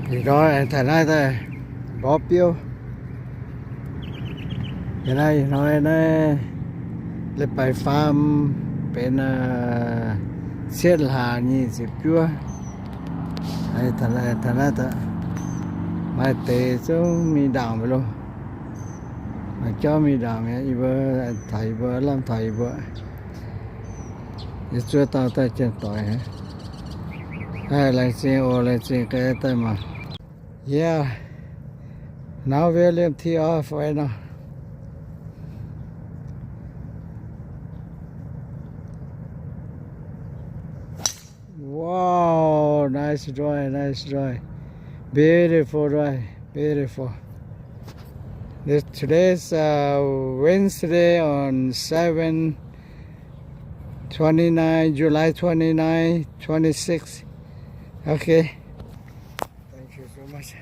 Ih hnoi aengx taux naaiv daaih mborqv biouv. Yie naaiv, ih hnoi naaiv leiz-baaix faam benx cietv hlaax nyic ziepc juov. Taux naaiv daaih maaih deix zungv mingh ndaangc mingh loh. Maaih jauv mingh ndaangc mi'aqv, yie mbuo taux yie mbuo, lamh taux yie mbuo. Yie zuov dauh daaih janx-doic. Laengz zingh oc, laengz zingh gaax daaih maah. Yeah, now we'll liemh ti off right now. Wow, nice drive, nice drive. Beautiful drive, beautiful. This, today's uh, Wednesday on seven, twenty-nine, July twenty-nine, twenty-six. Okay. Thank you so much.